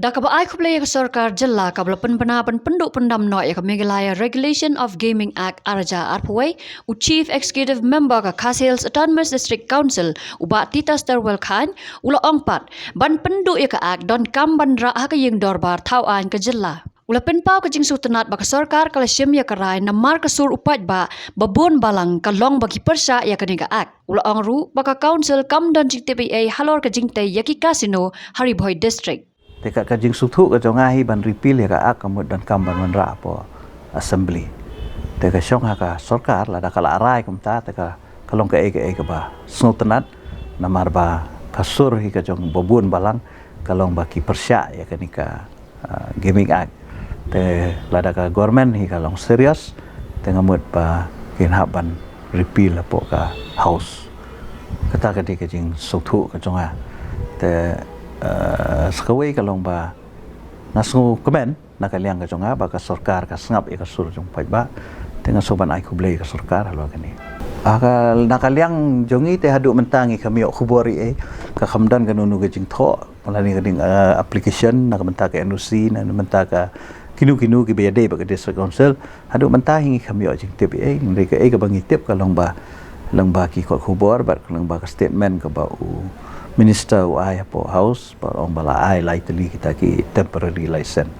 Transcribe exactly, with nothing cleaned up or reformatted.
Ka kaba ai khublei ïa ka sorkar jylla kaba la pynbna ban pynduh pyndam noh ïa ka Meghalaya Regulation of Gaming Act ar hajar arphew wei, u Chief Executive Member ka Khasi Hills Autonomous District Council, u Bah Titus Terwel Chyne, u la ong pat ban pynduh ïa ka Act donkam ban rah ha ka ïing dorbar thaw aiñ ka jylla. U la pynpaw ka jingsngewtynnat ba ka sorkar ka la shim ïa ka rai namar ka sur u paidbah ba bun balang ka long ba ki pyrshah ïa kane ka Act. U la ong ruh ba ka Council kam don jingtip ei ei halor ka jingtei ïa ki casino ha Ri Bhoi District. Te ka, ka jingsngewthuh ka jong nga hi ban repeal ïa ka Act ka mut donkam ban wanrah hapoh Assembly. Te ka shong ha ka sorkar, lada ka la rai kumta te ka, ka long kaei kaei kaba sngewtynnat, namar ba ka sur hi ka jong ba bun balang ka long ba ki pyrshah ïa kane ka, ah, Gaming Act. Te lada ka government hi ka long serious, te nga mut ba kin hap ban repeal hapoh ka House. Kata ka dei ka jingsngewthuh ka jong nga. Te, ah, sa kawei ka long ba nga sngewkmen na ka liang ka jong nga ba ka sorkar ka sngap ïa ka sur jong paidbah. Te nga sngewban ai khublei ïa ka sorkar halor kane. Ah, ka, na ka liang jong ngi te haduh mynta ngi kham ïoh khubor ei ei, ka kham don kano kano ka jingthoh lane ka ding, ah, application na ka bynta ka N O C, na ka bynta ka kino kino kiba ïadei bad ka District Council. Haduh mynta hi ngi kham ïoh jingtip ei ei, hynrei kaei kaba ngi tip ka long ba, long ba ki kot khubor bad ka long ba ka statement kaba u Minister u ai hapoh House ba ong ba la ai lai tylli kita ki temporary license.